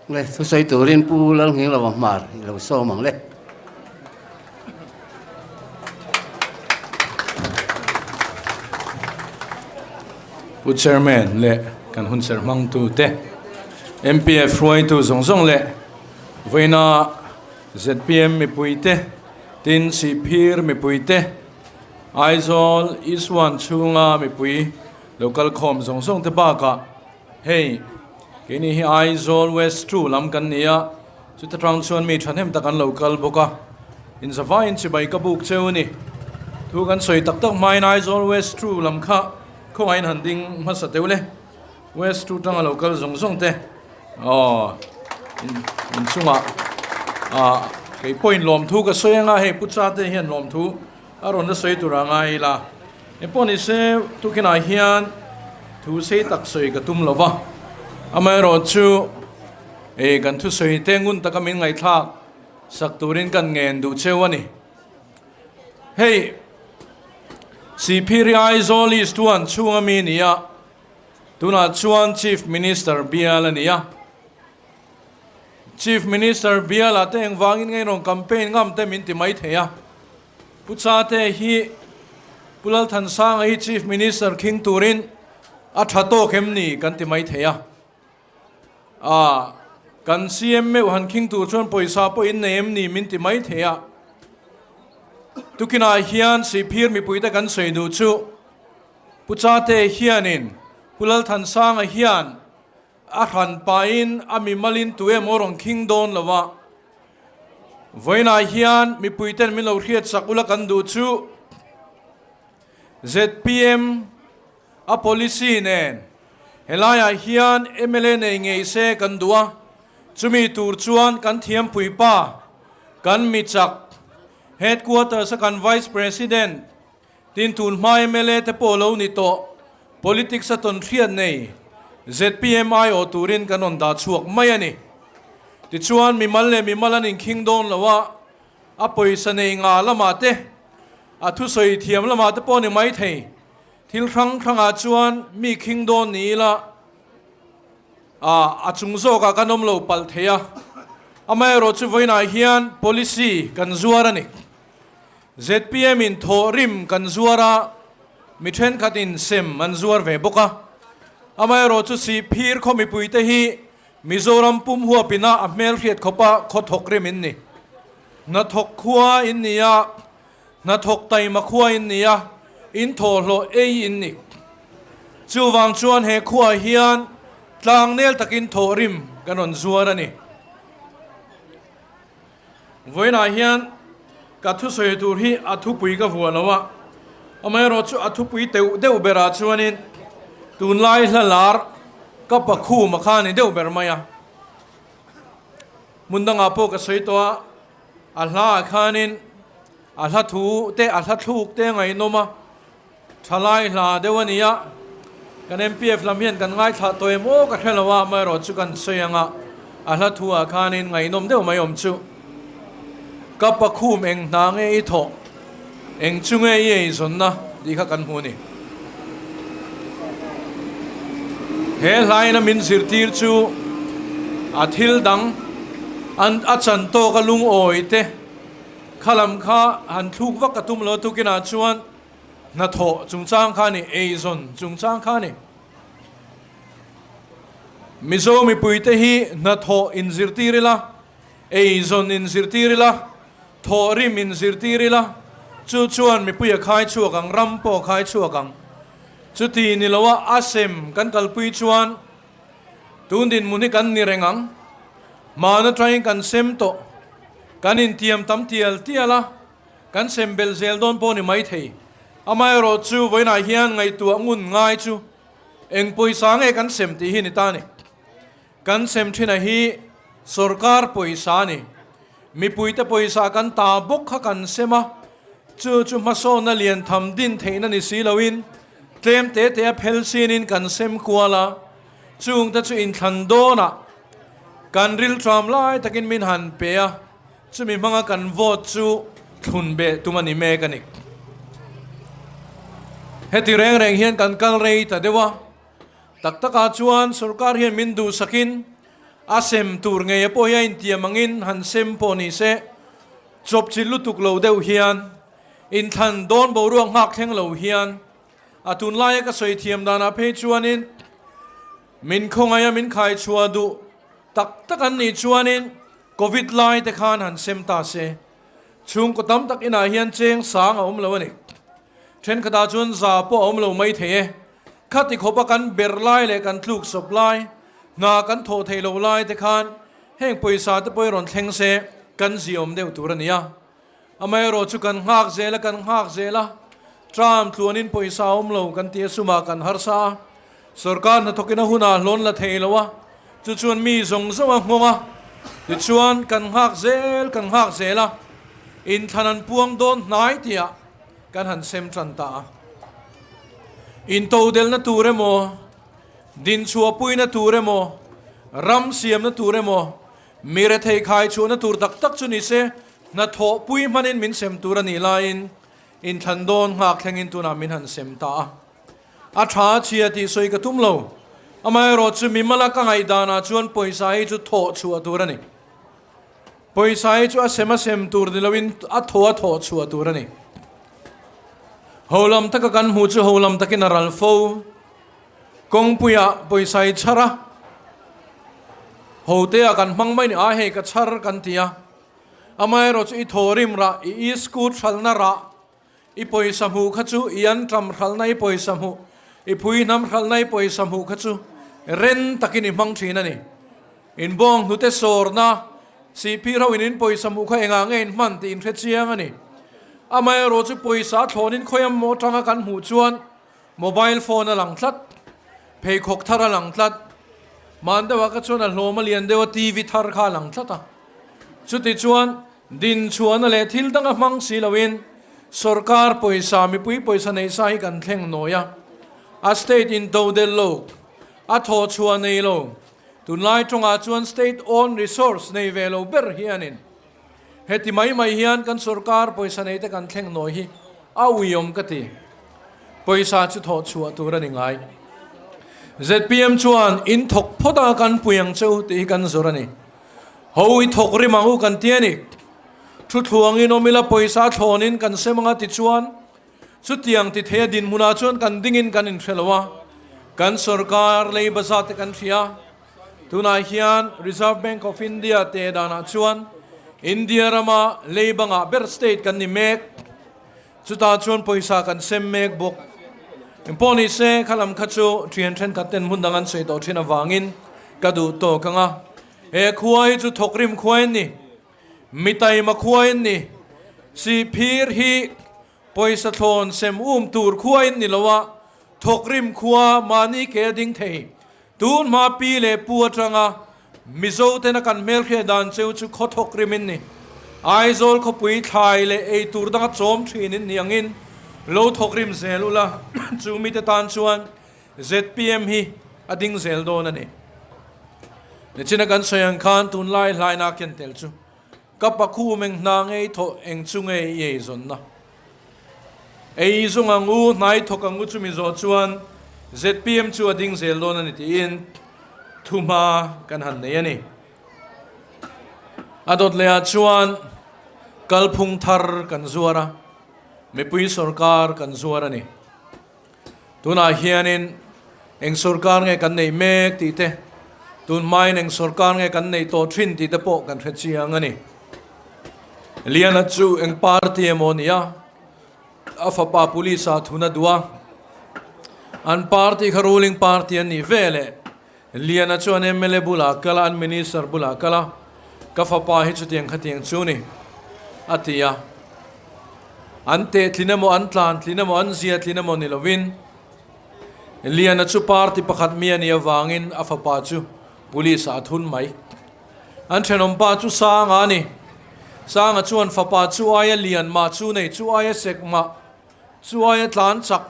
Le thusawi turin Pu Lalnghinglova Hmar i lo sawm ang le. Pu Chairman leh kan hunserh hmangtute, MPF hruaitu zawng zawng leh vawiina zpm mipuite, tin Sihphir mipuite, Aizawl East One chhunga mipui lo kalkhawm zawng zawngte bakah hei keini hi Aizawl West 2 lam kan ni a, chuta tang chuan mi thahnem tak an lo kal bawk a, inzavaiin chibai ka buk cheu a ni. Thu kan sawi tak tak hmain Aizawl West 2 lam kha khawngaihin han ding hmasa teuh le. West 2 tanga lo kal zawng zawng te aw inchungah ah kei pawhin lawmthu ka sawi anga hei Pu Chate hian lawmthu A rawn la sawi tur a ngai ila. Engpawh ni se, tukinah hian thu sei tak sawi ka tum lo va. Amaherawhchu, ei kan thusawi te ngun taka min ngaihthlak sak turin kan ngen duh cheu a ni. Hei, Sihphiri Aizawl East One chhunga mi ni a, tunah chuan Chief Minister bial a ni a. Chief Minister biala te engvangin nge rawn campaign ngam te min ti mai thei a. Pu Chate hi Pu Lalthansanga hi Chief Minister khing turin a tha tawk em ni kan ti mai thei a. Ah, kan CM meuh han khing tur chuan pawisa pawh in nei em ni min ti mai thei a. Tukinah hian Sihphir mipuite kan sawi duh chu Pu Chate hianin Pu Lalthansanga hian A hran pahin a mimalin tu emaw rawn khing dawn lo a, vawiinah hian mipuiten min lo hriatsak ula kan duh chu zpm a policy nen helaiah hian mla nei ngei se kan duh a, chumi tur chuan kan thiampui pa, kan michak, headquarters a kan vice president, Tin, tun hma mla te pawh lo ni tawh, politics a tawn hriat nei zpm aiawh turin kan rawn dah chhuak mai a ni. Tichuan, mimal leh mimal an inkhing dawn lo a, a pawisa nei nga lamah te, a thusawi thiam lamah te pawh ni mai thei. Thil hrang hrangah chuan mi khing dawn ni ila, a chung zawkah kan awm lo palh thei a. Amaherawhchu vawiinah hian policy kan zuar a ni. Zpm in thawh rim kan zuar a, mi thenkhat in sem an zuar ve bawk a. Amaherawhchu Sihphir khaw mipuite hi Mizoram pum huapina a hmelhriat khawpa khaw thawk rim in ni. Hnathawk khua in ni a, hnathawk taima khua in ni a, in thawhhlawh ei in ni. Chuvang chuan he khuaah hian tlangnel takin thawh rim kan rawn zuar a ni. Vawiinah hian ka thusawi tur hi a thupui ka vuah lo a, amaherawh chu a thupui teuh deuh berah chuanin tunlai hla lar ka pakhum a kha ni deuh ber mai a. Hmun dangah pawh ka sawi tawh a, a hlaah khanin a hla thu te a hla thluk te a ngaihnawm a, thalai hla deuh a ni a, kan MPF lam hian kan ngaithlah tawh em aw ka hre lo a, amaherawh chu kan sawi ang a, a hla thu ah khanin ngaihnawm deuh mai awm chu. Ka pakhum eng hna nge i thawh, eng chu nge i eizawnna tih kha kan hmu a ni. He hlain a min zirtir chu a thil dang an a chan tawk a lungawi te kha lam kha han thluk vak a tum lo tukinah chuan Hnathawh chungchang kha a ni, eizawn chungchang kha a ni. Mizo mipuite hi hnathawh inzirtir ila, eizawn inzirtir ila, thawhrim inzirtir ila, chu chuan mipui a khai chhuak ang, ram pawh a khai chhuak ang. Chuti ni loa a sem kan kalpui chuan tun dinhmun hi kan ni reng ang. Hmana tangin kan sem tawh, kan intiam tam tial tial a. Kan sem belh zel dawn pawh ni maithei. Amaherawh chu vawiinah hian ngaihtuah ngun ngai chu eng pawisa nge kan sem tih hi ni ta ni. Kan sem thin a hi sorkar pawisa a ni. Mipuite pawisa kan ta bawk kha kan sem a, chu chu hmasawnna lian tham din theihna ni si loin tlem te te a phel sinin kan sem kual a, chungte chu inthlan dawnah kan rilṭam lai takin min han pe a. Chumi hmanga kan vote chu thlun beh tum a ni mek a ni. Heti reng reng hian kan kal rei ta deuh a, tak takah chuan sorkar hian min duhsakin A sem tur ngei a pawh hi a intiam angin han sem pawh ni se, chawpchilh lutuk lo deuh hian, inthlan dawn boruak nghak thleng lo hian, a tunlaia ka sawi thiam danah phei chuanin min khawngaih a min khaichhuah duh tak tak an nih chuanin Covid lai te khan han sem ta se. Chhungkaw tam tak inah hian cheng sang a awm lo a ni. Thenkhatah chuan za pawh a awm lo mai thei e. Khati khawpa kan ber lai leh kan tluk sawp lai, hna kan thawh theih loh lai te khan heng pawisa te pawh hi rawn thleng se kan ziawm deuh tur a ni a. Amaherawh chu kan nghak zel a, kan nghak zel a, tram tluanin pawisa a awm lo kan ti a, sumah kan harsa a, sorkar hnathawkin a hunah hlawn la thei lo a, chu chuan mi zawng zawng a nghawng a, tichuan kan nghak zel kan nghak zel a, inthlan an puang dawn hnai tihah kan han sem tan ta a. Intodelhna tur emaw, dinchhuahpuina tur emaw, ram siamna tur emaw, Mi rethei khai chhuahna tur tak tak chu ni se, hnathawh pui hmanin min sem tur a nih laiin inthlan dawn nghak thlengin tunah min han sem ta a. A tha a chhia tih sawi ka tum lo. Amaherawh chu mimala ka ngaihdanah chuan pawisa hi chu thawh chhuah tur a ni. Pawisa hi chu a sem a sem tur ni loin a thaw a thawh chhuah tur a ni. Holam taka kan hmuh chu holam takin a ral fo. Kawngpuiah pawisa i chhar a, hotea kan hmang mai ni a, hei ka chhar kan ti a, amaherawh chu i thaw rim rah, i e-scoot hralhna rah, i pawisa hmuh kha chu i anṭam hralhna i pawisa hmuh, i phuihnam hralhna i pawisa hmuh kha chu ren takin i hmang ṭhin a ni. Inbawng hnute sawrna, sihphir ho in in pawisa hmuh kha engah nge in hman tih in hre chiang a ni. Amaherawh chu pawisa thlawnin khawiam maw aṭanga kan hmuh chuan Mobile phone a lang tlat, pheikhawk thar a lang tlat, hman deuhah kha chuan a hlawm a lian deuh a TV thar kha a lang tlat a. Chuti chuan dinchhuahna leh thil danga hmang si loin sorkar pawisa, mipui pawisa neih sa hi kan thleng nawi a. A state in to del lo, a thawhchhuah nei lo, tunlai tawngah chuan state own resource nei ve lo ber hianin Heti mai mai hian kan sorkar pawisa nei te kan thleng nawi hi a uiawm ka ti. Pawisa chu thawh chhuah tur a ni ngai. Zpm chuan in thawk phawt a kan pui ang che u tih hi kan zawr a ni. Ho i thawk rim ang u kan ti a ni. Thu thluangin awm ila pawisa thlawnin kan sem anga tichuan chutiang ti thei a dinhmunah chuan kan dingin kan inhre lo a, kan sorkar lei bazar te kan hria. Tunah hian Reserve Bank of India te danah chuan India rama lei bangah ber state kan ni mek. Chutah chuan pawisa kan sem mek bawk. Engpawh ni se kha lam kha chu thian thenkhat ten hmun dang an sawi tawh thin avangin ka duh tawk ang a. He khua hi chu thawkrim khua in ni. Mitaima khua in ni. Sihphir hi Pawisa thlawn sem um tur khua in ni lo a, thawkrim khua mahni ke a ding thei. Tun hma pi leh pu atanga Mizo tena kan hmelhriat dan cheu chu khaw thawkrim in ni. Aizawl khawpui thlai leh ei tur danga chawm thin in ni angin lo thawkrim zel ula chu mite tan chuan zpm hi a ding zel dawn a ni. Nichina kan sawi ang khan tunlai hlaina ken tel chu Ka pakhu meng hna ngei thawh eng chu ngei i ei zawnna. Ei zawng ang u, hnai thawk ang u chumi zawh chuan zpm chu a ding zel dawn a ni tiin thuhma kan han nei a ni. A dawt lehah chuan kalphung thar kan zuar a, mipui sorkar kan zuar a ni. Tunah hianin eng sorkar nge kan neih mek tih te, tun hmain eng sorkar nge kan neih tawh thin tih te pawh kan hre chiang a ni. Liana chu eng party emaw a ni a, a fapa police ah thun a duh a, an party kha ruling party an nih ve leh Liana chuan mla bulah kal a, an minister bulah kal a, ka fapa hi chutiang khatiang chu ni, a ti a. An tehtlin emaw, an tlantlin emaw, an ziatlin emaw ni lovin Liana chu party pakhat mi a nih avangin a fapa chu police ah a thun mai. An thenawmpa chu Sanga a ni. Sanga chuan fapa chu aia lian mah chu nei, chu aia sek mah, chu aia tlan chak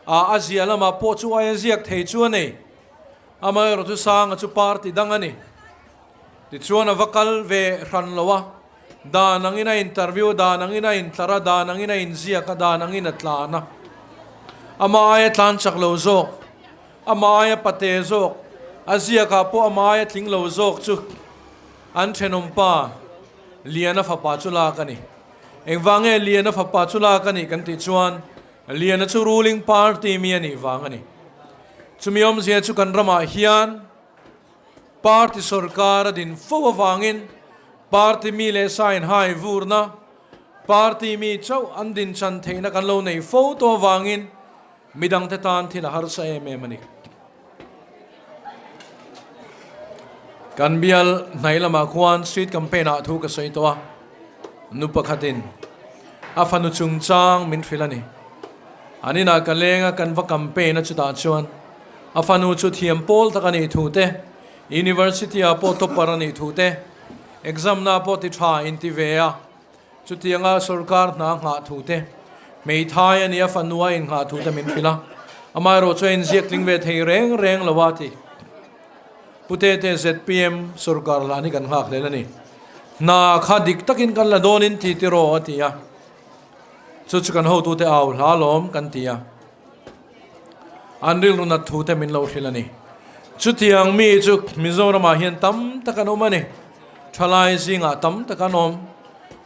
a, a zia lamah pawh chu aia ziak thei chu a nei. Amaherawh chu Sanga chu party dang a ni. Tichuan a va kal ve hran lo a, dan angin a interview a, dan angin a intlar a, dan angin a inziak a, dan angin a tlan a. Amah aia tlan chak lo zawk, amah aia pate zawk, A ziakah pawh ama aia tling lo zawk chu an thenawmpa Liana fapa chu lak a ni. Engvang nge Liana fapa chu lak a nih kan tih chuan Liana chu ruling party mi a nih vang a ni. Chumi awmzia chu kan ramah hian party sorkar a din fo avangin party mi leh sa inhai vurna, party mi chauh an din chan theihna kan lo nei fo tawh avangin midangte tan thil a harsa em em a ni. Kan bial hnaih lamah khuan street campaign ah thu ka sawi tawh a, nu pakhatin a fanu chungchang min hrilh a ni. An inah ka leng a, kan va campaign a chutah chuan a fanu chu thiam pawl tak a nih thu te, university ah pawh topper a nih thu te, exam na pawh ti tha inti ve a, Chutianga sorkar hna nghah thu te, hmeithai a nia fanua innghah thu te min hrilh a, amaherawh chu a inziak tling ve thei reng reng lo a ti. Pu Tete zpm sorkar hlan hi kan nghak hlel a ni. Hna kha dik takin kan la dawnin ti tiraw a ti a, chu chu kan hotute au hla lawm kan ti a. An rilru nat thu te min lo hrilh a ni. Chutiang mi chu Mizoramah hian tam tak an awm a ni. Thalai zingah tam tak an awm.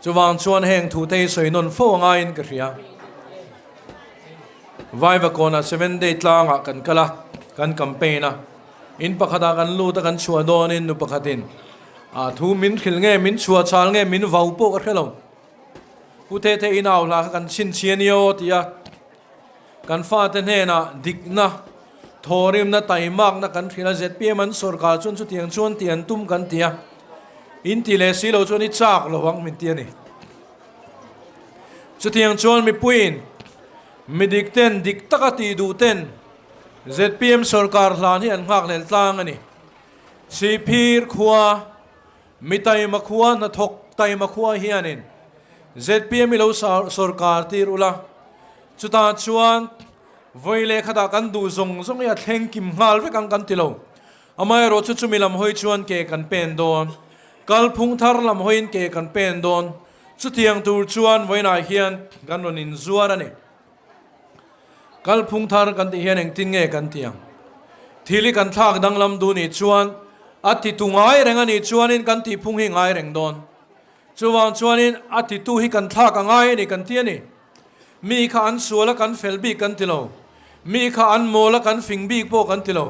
Chuvang chuan heng thu te hi sawi nawn fo angaiin ka hria. Vaivakawnah Seven Day tlangah kan kal a, kan campaign a. In pakhatah kan lut a, kan chhuah dawnin nu pakhatin a thu min hrilh nge, min chhuah chal nge, min vau pawh ka hre lo. Pu Tete in au hla kha kan chhinchhi a nia aw ti a. Kan fate hnenah dikna, thawhrimna, taimakna kan hrilh a, zpm an sorkar chuan chutiang chuan tih an tum kan ti a, in ti leh si lo chuan i chak lo ang min ti a ni. Chutiang chuan mipuiin mi dik ten dik taka tih duh ten zpm sorkar hlan hi an nghakhlel tlang a ni. Sihphir khua Mi taima khua hnathawk taima khua hianin zpm i lo sorkar tir ula, chutah chuan vawi leh khatah kan duh zawng zawng hi a thleng kim nghal vek ang kan ti lo. Amaherawh chu chumi lam hawi chuan ke kan pen dawn, kalphung thar lam hawiin ke kan pen dawn, chutiang tur chuan vawiinah hian kan rawn inzuar a ni. Kalphung thar kan tih hian engtin nge kan ti ang? Thil hi kan thlak danglam duh nih chuan a titu ngai reng a nih chuanin kan tihphung hi ngai reng dawn. Chuvang chuanin a titu hi kan thlak a ngai a ni kan ti a ni. Mi kha an sual a kan fel bik kan ti lo. Mi kha an mawl a kan fing bik pawh kan ti lo.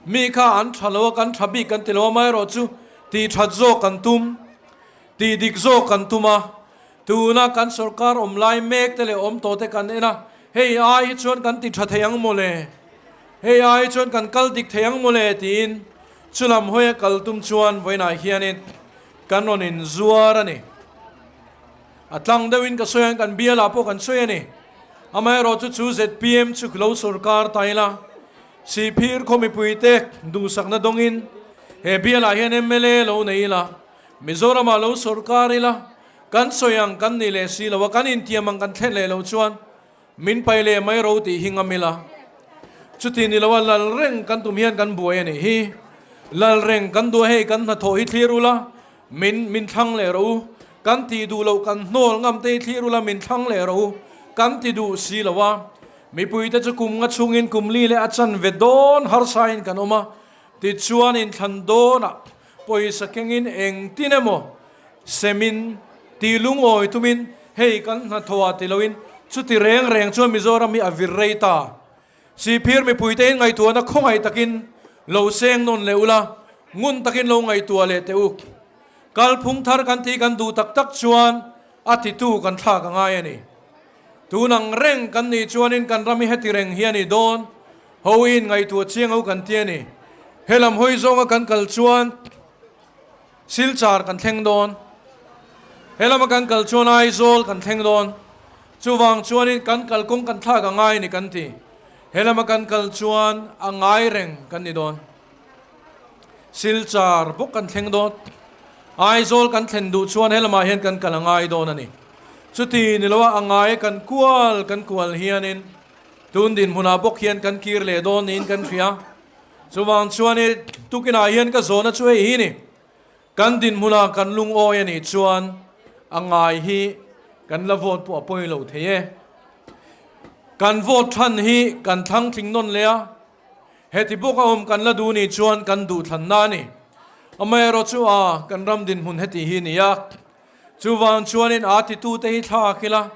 Mi kha an tha lo a kan tha bik kan ti lo amaherawh chu tih that zawk kan tum, tih dik zawk kan tum a. Tuna kan sorkar awm lai mek te leh awm tawh te kan en a, hei ai hi chuan kan ti tha thei ang mawle, hei ai hi chuan kan kal dik thei ang mawle tiin chulam hawia kal tum chuan vawiinah hianin kan rawn inzuar a ni. A tlang deuhin ka sawi ang, kan bialah pawh kan sawi a ni. Amaherawhchu chu zpm chu lo sorkar ta ila, Sihphir khaw mipuite duhsakna dawngin he bialah hian mla lo nei ila, Mizoramah lo sorkar ila, Kan sawi ang kan nih leh si lo a, kan intiam ang kan thlen leh loh chuan min pai leh mai ro tih hi ngam ila. Chuti ni loa lal reng kan tum hian kan buai a nih hi. Lal reng kan duh a hei kan hnathawh hi thlir ula, min min thlang leh rawh u. Kan tih duh loh kan hnawl ngam te hi thlir ula min thlang leh rawh u. Kan ti duh si lo a, mipuite chu kum nga chhungin kum li leh a chanve dawn harsain kan awm a, tichuan inthlan dawnah pawisa kengin engtin emaw Semin, ti lungawi tumin hei kan hnathawh ah ti loin chuti reng reng chuan Mizoram hi a vir rei ta. Sihphir mipuite in ngaihtuahna khawngaih takin lo seng nawn leh ula, ngun takin lo ngaihtuah leh teh u. Kalphung thar kan tih kan duh tak tak chuan a titu kan thlak a ngai a ni. Tun ang reng kan nih chuanin kan ram hi heti reng hi a ni dawn. Ho in ngaihtuah chiang ho kan ti a ni. Helam hawi zawnga kan kal chuan. Silchar kan thleng dawn. He lama kan kal chuan Aizawl kan thleng dawn. Chuvang chuanin kan kalkawng kan thlak a ngai a ni kan ti. He lama kan kal chuan a ngai reng kan ni dawn. Silchar bawk kan thleng dawn. Aizawl kan thlen duh chuan he lamah hian kan kal a ngai dawn a ni. Chuti ni loa a ngai kan kual kan kual hianin tun dinhmunah bawk hian kan kir leh dawn niin kan hria. Chuvang chuan i tukinah hian ka zawhna chu hei hi ni, kan dinhmunah kan lungawi a nih chuan a ngai hi kan la vote pawh a pawi lo thei e. Kan vote than hi kan thlang tling nawn leh a. Heti bawk a awm kan la duh nih chuan kan duhthlanna a ni. Amaherawh chu a kan ram dinhmun heti hi ni a. Chuvang chuanin a titute hi thlak ila,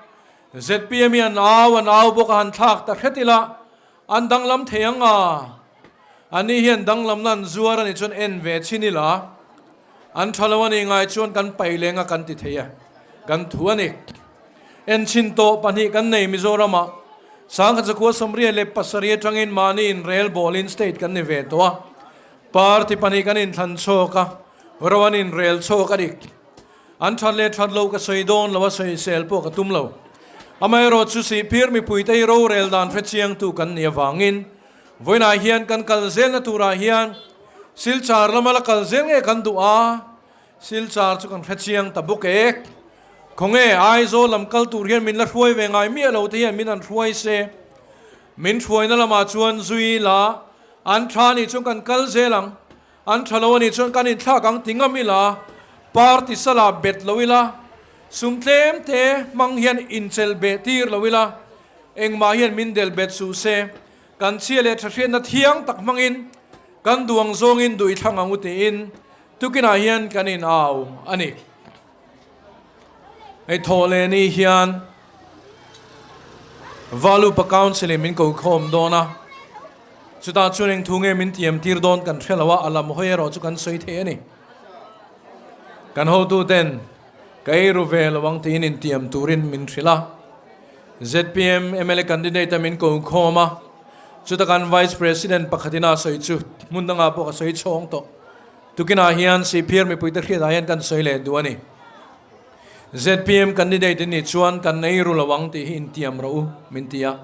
zpm hi an au an au bawk a han thlak ta hret ila, an danglam thei ang a. Ani hian danglamna an zuar a nih chuan en ve chhin ila, an tha lo a nih ngai chuan kan paih leng a kan ti thei a, kan thu a ni. En chhin tawh pahnih kan nei Mizoramah 1987 atangin mahni inrelbawlin state kan ni ve tawh a, party pahnih kan inthlan chhawk a, ro an inrel chhawk a ni. An that leh that lo ka sawi dawn lo a, sawisel pawh ka tum lo. Amaherawh chu Sihphir mipuite hi rorel dan hrechiangtu kan nih avangin vawiinah hian kan kal zelna turah hian Silchar lama la kal zel nge kan duh a, Silchar chu kan hrechiang ta bawk e. Khawnge Aizawl lam kal tur hian min la hruai ve ngai miah lo te hian min an hruai se. Min hruaina lamah chuan zui la an tha nih chuan kan kal zel ang. An tha lo a nih chuan kan inthlak ang ti ngam ila, party sala bet lo ila, sum tlem te hmang hian inchelh beh tir lo ila, engmah hian min del bet suh se. Kan chhia leh tha hriatna thiang tak hmangin kan duang zawngin duh i thlang ang u tiin tukinah hian kan in au a ni. Hei thawh leh ni hian Valupa Council in min ko khawm dawn a, chutah chuan eng thu nge min tiam tir dawn kan hre lo a, a lam hawi erawh chu kan sawi thei a ni. Kan hotu ten ka ei ru ve lo ang tiin intiam turin min hrilh a. Zpm mla candidate a min ko khawm a, chuta kan Vice President pakhatin a sawi chu hmun dangah pawh ka sawi chhawng tawh. Tukinah hian Sihphir mipuite hriatah hian kan sawi leh duh a ni. Zpm candidate in nih chuan kan ei ru lo ang tih hi intiam rawh u min ti a.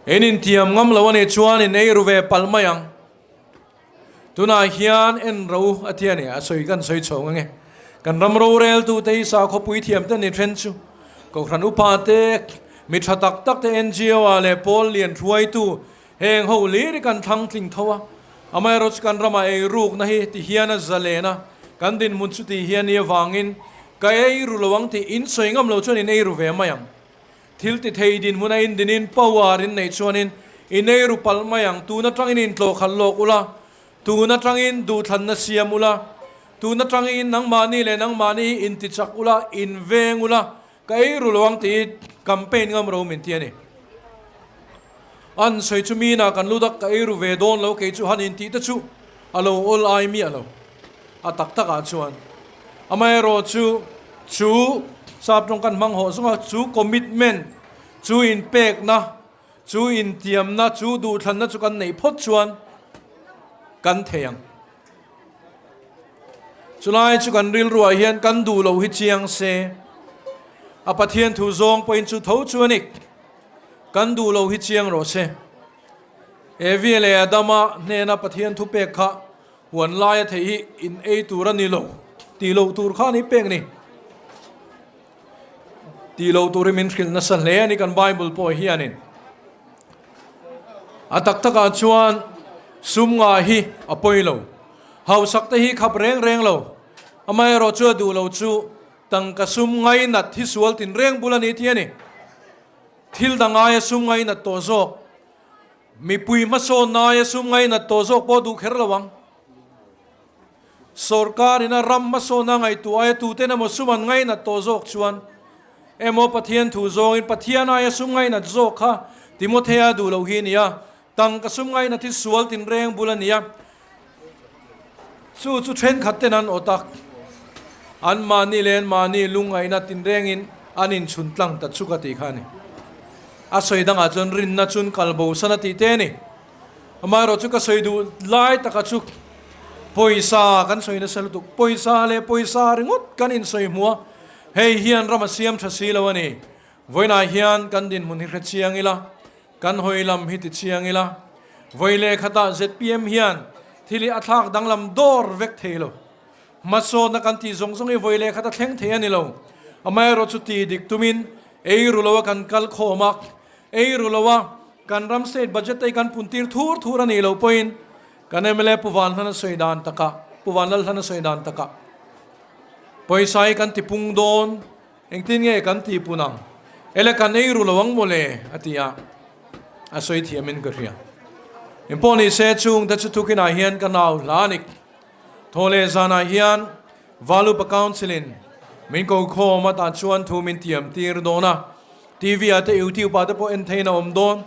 In intiam ngam lo a nih chuan in ei ru ve palh mai ang. Tunah hian en ro u a ti a ni, a sawi kan sawi chho ang e. Kan ram roreltute hi sakhawpui thiamte ni then chu Kohhran upa te, mi tha tak tak te NGO ah leh pawl lian hruaitu heng ho hlir hi kan thlang tling tho a. Amaherawhchu kan ramah ei rukna hi ti hian a zalen a, kan dinhmun chu ti hian i avangin ka ei ru lo ang tih in sawi ngam lo chuan in ei ru ve mai ang. Thil ti thei dinhmun a indinin power in neih chuanin i nei ru palh mai ang. Tun atangin intlawh khalh lawk ula, tun atangin duhthlanna siam ula, tun atangin nangmahni leh nangmahni hi inti chak ula, inveng ula, ka ei ru lo ang tih campaign ngam ro min ti a ni. An sawi chu mina kan lut a, ka ei ru ve dawn lo kei chu han intih te chu a lo awl ai miah lo. A tak takah chuan amaherawh chu chu sap tawng kan hmang hawh zawng a, chu commitment, chu inpekna, chu intiamna, chu duhthlanna chu kan neih phawt chuan kan thei ang. Chulai chu kan rilruah hian kan duh loh hi chiang se, a Pathian thu zawng pawhin chu tho chu a ni. Kan duh loh hi chiang rawh se. Evi leh Adama hnena Pathian thupek kha Huan laia theih hi in ei tur a ni lo tih loh tur kha a ni pek ni. Tih loh tur hi min hrilh nasa hle a ni kan Bible pawh hianin. A tak takah chuan sum ngah hi a pawi lo. Hausak te hi khap reng reng lo. Amaherawh chu a duh lo chu tangka sum ngainat hi sual tin reng bul a ni tih a ni. Thil dang aia sum ngainat tawh zawk. Mipui hmasawn naia sum ngainat tawh zawk pawh duh kher lo ang. Sorkar ina ram hmasawnna ngaihtuah aia tuten emaw sum an ngainat tawh zawk chuan emaw Pathian thu zawngin Pathian aia sum ngainat zawk kha Timothea duh loh hi a ni a, tangka sum ngainat hi sual tinreng bul a ni a. Chu chu thenkhat ten an awt a, anmahni leh anmahni lungngaihna tinrengin an inchhun tlang ta chuk a tih kha a ni. A sawi dangah chuan rinna chun kal bosan a tih te a ni. Amaherawh chu ka sawi duh lai taka chu pawisa kan sawi nasa lutuk, pawisa leh pawisa ringawt kan insawi hmu a, hei hian ram a siam tha si lo a ni. Vawiinah hian kan dinhmun hi hre chiang ila, Kan hawi lam hi ti chiang ila, vawi leh khatah zpm hian thil hi a thlak danglam dawr vek thei lo. Hmasawnna kan tih zawng zawng hi vawi leh khat a thleng thei a ni lo. Amaherawh chu ti dik tumin ei ru loa kan kal khawm a, ei ru loa kan ram state budget te hi kan pun tir thur thur a nih loh pawhin kan mla Pu Vanhlana sawi dan takah, Pu Vanlalhlana sawi dan takah pawisa hi kan ti pung dawn. Engtin nge kan tih pun ang? Ele kan ei ru lo ang mawle, a ti a, a sawi thiamin ka hria. Engpawh ni se chungte chu tukinah hian ka nau hla a ni. Thaw leh zanah hian Valupa Council in min ko khawm a tah chuan thu min tiam tir dawn a, TV ah te YouTube ah te pawh en theiin a awm dawn.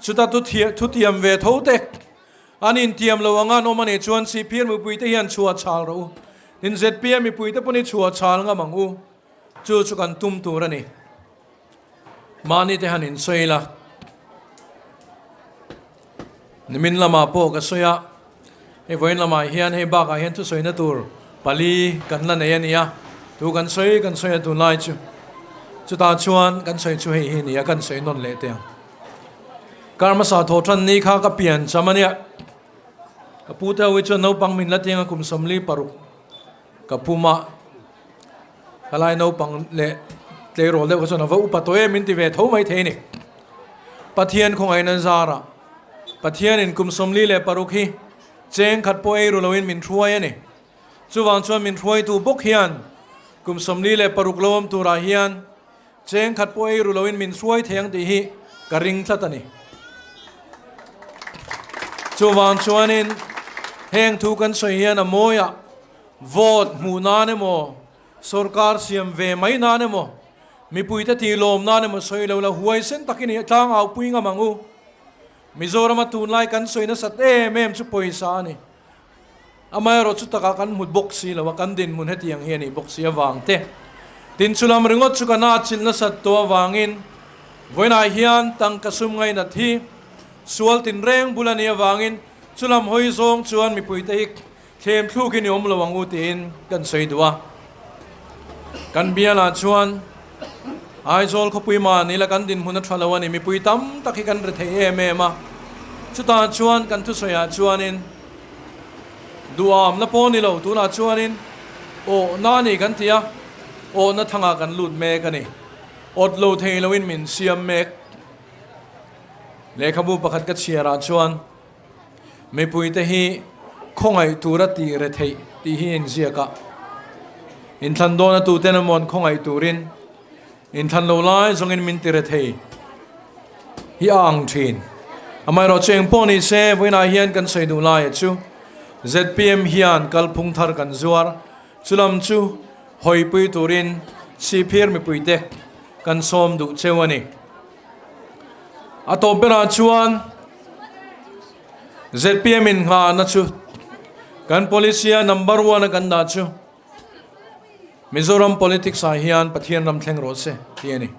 Chuta thu thu tiam ve tho te an intiam lo anga an awm a nih chuan CPL mipui te hian chhuah chhal rawh u. Tin zpm mipui te pawn i chhuah chhal ngam ang u. Chu chu kan tum tur a ni. Mahni te han insawi la. Nimin lamah pawh ka sawi a, hei vawiin lamah hian hei bakah hian thusawina tur pali kan la nei a ni a, tu kan sawi kan sawi a tunlai chu. Chutah chuan kan sawi chu hei hi a ni a, kan sawi nawn leh teh ang. Kar hmasa thawh tan ni kha ka pian cham a nia. Ka pu te ho hi chuan naupang min la tiang a kum 46 ka pum a. Helai naupang leh tleirawl deuh kha chuan a va upa tawh em min ti ve tho mai thei a ni. Pathian khawngaihna zarah Pathianin kum 46 hi cheng khat pawh ei ru loin min hruai a ni. Chuvang chuan min hruaitu bawk hian kum 46 lo awm turah hian cheng khat pawh ei ru loin min hruai thei ang tih hi ka ring tlat a ni. Chuvang chuanin heng thu kan sawi hian a mawiah Vote hmuh nan emaw, sorkar siam ve mai nan emaw, mipuite tih lawm nan emaw sawi lo la huaisen takin i tlang au pui ngam ang u. Mizorama tunlai kan sawi nasat em em chu pawisa a ni. Amaherawh chu takah kan hmu bawk si lo a, kan dinhmun hetiang hi a nih bawk si avang te. Tin chulam ringawt chu kan atchilh nasat tawh avangin vawiinah hian tangka sum ngainat hi sual tinreng bul a nih avangin chulam hawi zawng chuan mipuite hi Thlem thlukin i awm lo ang u tiin kan sawi duh a. Kan bialah chuan Aizawl khawpui mahni la kan dinhmun a tha lo a ni, mipui tam tak hi kan ri thei em em a. Chutah chuan kan thusawiah chuanin duham na pawh ni lo, tunah chuanin awhna a ni kan ti a, awhna thangah kan lut mek a ni. Awt lo thei loin min siam mek. Lehkhabu pakhat ka chhiarah chuan. Mipuite hi khawngaih tura tih re theih tih hi inziak a, inthlan dawna tuten emaw an khawngaih turin inthlan lo lai zawngin min ti re thei hi a ang thin. Amaherawh chu eng pawh ni se vawiinah hian kan sawi duh laia chu zpm hian kalphung thar kan zuar, chulam chu hawipui turin chhipphir mipuite kan sawm duh cheu a ni. A tawp berah chuan zpm in nghahna chu kan policy a number one a kan dah chu Mizoram politics ah hian Pathian ram thleng rawh se tih a ni.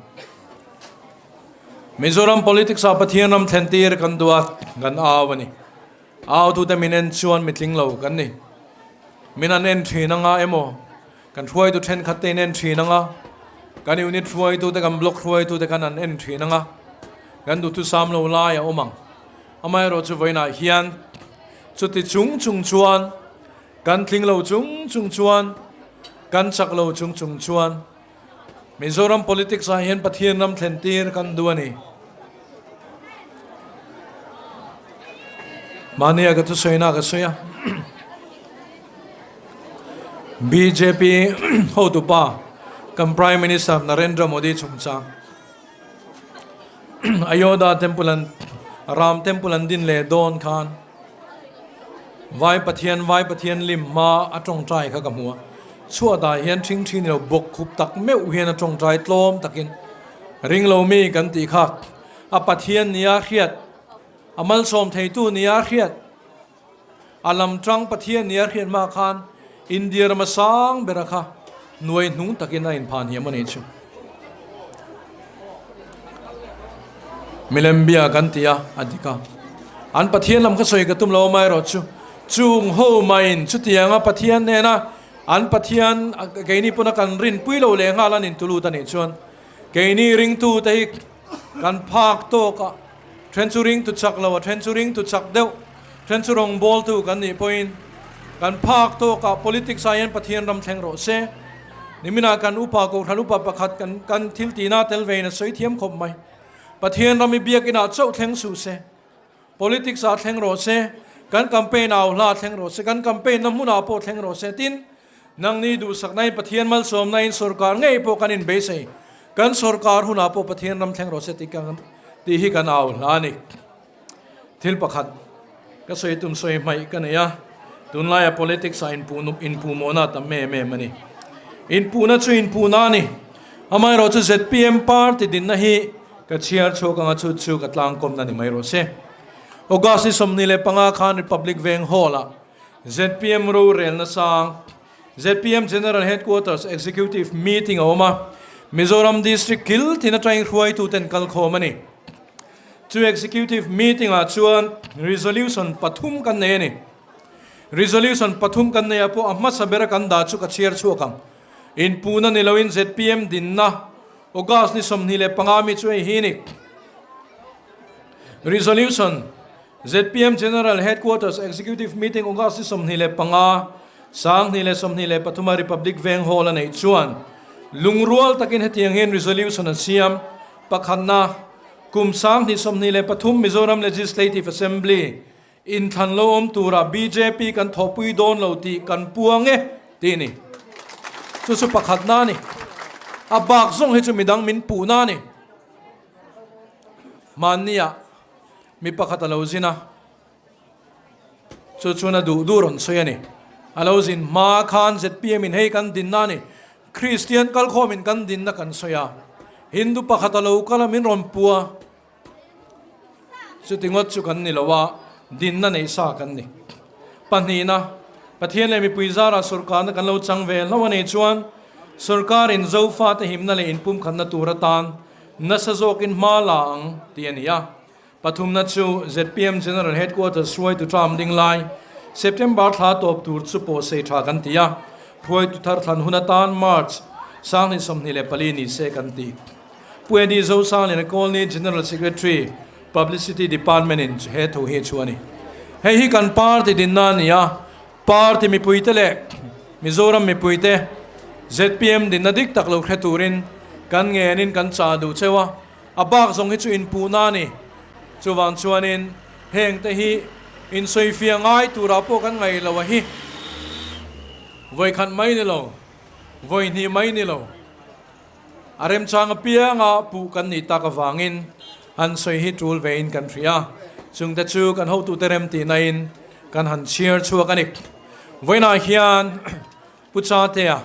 Mizoram politics ah Pathian ram thlen tir kan duh a, kan au a ni. Au tute min en chuan mitling lo kan ni. Min an en thin anga emaw Kan hruaitu thenkhat te in en thin ang a, kan unit hruaitu te, kan block hruaitu te khan an en thin ang a, kan duhthusam lo lai a awm ang. Amaherawh chu vawiinah hian chuti chung chung chuan, kan tling lo chung chung chuan, kan chak lo chung chung chuan Mizoram politics ah hian Pathian ram thlen tir kan duh a ni. Mahnia ka thusawina ka sawi a. Bjp hotupa kan Prime Minister Narendra Modi chungchang Ayodhya Temple an Ram Temple an din leh dawn khan Vai Pathian Vai Pathian lim hma a tawngtai kha ka hmu a, chhuatah hian thing thin lo bawk khup tak meuh hian a tawngtai tlawm takin ring lo mi kan tih kha a Pathian nia hriat a malsawm theitu nia hriat A lam tang Pathian nia hriat hma khan India rama sang bera kha hnuai hnung takin a inphan hiam a nih chu. Milem bia kan ti a, a dik a. An Pathian lam kha sawi ka tum lo amaherawh chu chung ho maiin chutianga Pathian hnena an Pathian keini pawna kan rinpui lo leh nghal an intulut a nih chuan keini ringtute hi Kan phak tawk a, then chu ring tu chak lo a, then chu ring tu chak deuh, then chu rawngbawltu kan nih pawhin kan phak tawk a, politics ah hian Pathian ram thleng rawh se. Niminah kan upa Kohhran upa pakhat kan kan thil tihna tel vein a sawi thiam khawp mai. Pathian ram i biakinah chauh thleng suh se. Politics ah thleng rawh se, kan campaign au hla thleng rawh se, kan campaign na hmunah pawh thleng rawh se tin, nangni duhsakna in Pathian malsawmna in sorkar ngei pawh kan inbeisei, kan sorkar hunah pawh Pathian ram thleng rawh se tih kan tih hi kan au hla a ni. Thil pakhat. Ka sawi tum sawi hmaih ka nei a, tunlaia politics ah inpuh nup inpuh mawhna a tam em em a ni. Inpuhna chu inpuhna a ni. Amaherawhchu zpm party dinna hi ka chhiar chhuak anga chu chu ka tlangkawmna ni mai rawh se. August ni 25 khan Republic Veng Hall ah zpm rorelna sang zpm General Headquarters Executive Meeting a awm a, Mizoram District kil tin atangin hruaituten kalkhawm a ni. Chu Executive Meeting ah chuan Resolution pathum kan nei a ni. Resolution pathum kan nei ah pawh a hmasa bera kan dah chu ka chhiar chhuak ang. Inpuhna ni loin zpm dinna August ni 25 mi chu hei hi ni. Resolution, zpm General Headquarters Executive Meeting August ni 25, 2023 a Republic Veng Hall a neih chuan lungrual takin hetiang hian resolution an siam. Pakhatna, kum 2023 Mizoram Legislative Assembly inthlan lo awm turah bjp kan thawhpui dawn lo tih kan puang e tih a ni. Chu chu pakhatna a ni. A bak zawng hi chu midang min puhna a ni. Hmanniah mi pakhat a lo zin a, chu chuan a duh duh rawn sawi a ni. A lo zin hma khan zpm in hei kan dinna a ni, Kristian kalkhawmin kan dinna kan sawi a, Hindu pakhat a lo kal a min rawn pu a, chuti ngawt chu kan ni lo a, dinna neih sa kan ni. Pahnihna, Pathian leh mipui zarah sawrkarna kan lo chang ve hlauh a nih chuan sawrkarin Zofate himna leh inpumkhatna tur atan nasa zawkin hma la ang tih a ni a. Pathumna chu zpm General Headquarters hruaitu term ding lai September thla tawp tur chu pawh sei tha kan ti a, hruaitu thar thlan hun atan March 2024 ni se kan ti. Pu Eddie Zosangliana Colney General Secretary, Publicity Department in he thu hi chu a ni. Hei hi kan party dinna a ni a, party mipuite leh Mizoram mipuite zpm dinna dik tak lo hre turin kan ngenin kan chah duh cheu a, A bak zawng hi chu inpuhna a ni. Chuvang chuanin hengte hi insawifiah ngai turah pawh kan ngaih lo a hi. Vawikhat mai ni lo, vawihnih mai ni lo, a remchang apianga puh kan nih tak avangin han sawi hi tul vein kan hria. Chungte chu kan hotute rem tihnain kan han chhiar chhuak a ni. Vawiinah hian Pu Chatea,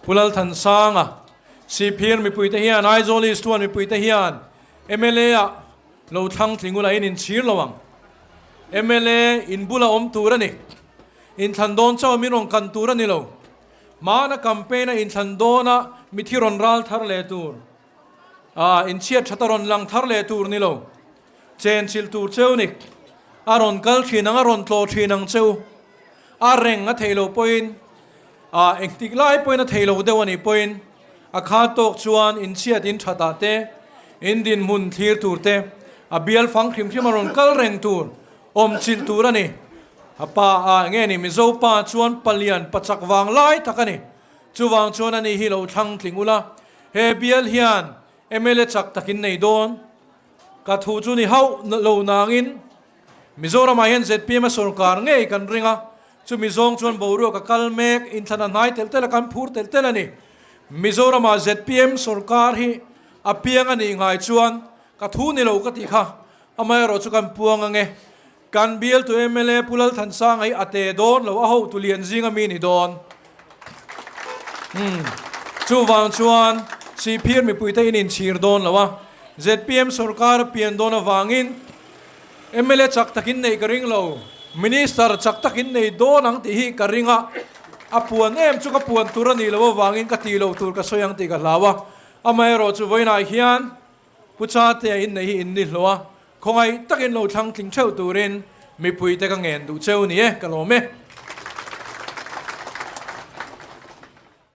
Pu Lalthansanga, Sihphir mipuite hian, Aizawl East chuan mipuite hian mla ah lo thlang tling ula in inchhir lo ang. Mla in bula awm tur a ni. Inthlan dawn chauh a min rawn kan tur a ni lo. Hmana campaign a inthlan dawna mithi rawn ral thar leh tur, ah inchhiat that a rawn lang thar leh tur ni lo. Chenchilh tur cheu ni. A rawn kal thin ang, a rawn tlawh thin ang cheu. A reng a theih loh pawhin, ah engtik lai pawhin a theih loh deuh a nih pawhin a kha tawk chuan inchhiat in that ah te, in dinhmun thlir tur te, a bial fang hrim hrim a rawn kal reng tur, awm chilh tur a ni. A pa ah enge ni Mizo pa chuan palian pachak vang lai tak a ni. Chuvang chuan ani hi lo thlang tling ula, he bial hian mla chak takin nei dawn. Ka thu chu ni hauh lo nangin Mizoramah hian zpm a sawrkar ngei kan ring a, chumi zawng chuan boruak a kal mek, inthlan a hnai telh telh a, kan phur telh telh a ni. Mizoramah zpm sawrkar hi a piang a nih ngai chuan ka thu ni lo ka tih kha, amaherawh chu kan puang ange. Kan bialtu mla Pu Lalthansanga hi a te dawn lo, a hotu lian zinga mi ni dawn. Umm, chuvang chuan Sihphir mipuite in inchhir dawn lo a, zpm sawrkar a pian dawn avangin mla chak takin neih ka ring lo, Minister chak takin nei dawn ang tih hi ka ring a, a puan em chu ka puan tur a nih loh avangin ka tih loh tur ka sawi ang tih ka hlau a, amaherawh chu vawiinah hian Pu Chatea inneih hi in ni hlawh a, Khawngaih takin lo thlang tling theuh turin mipuite ka ngen duh cheu ni e, ka lawm e.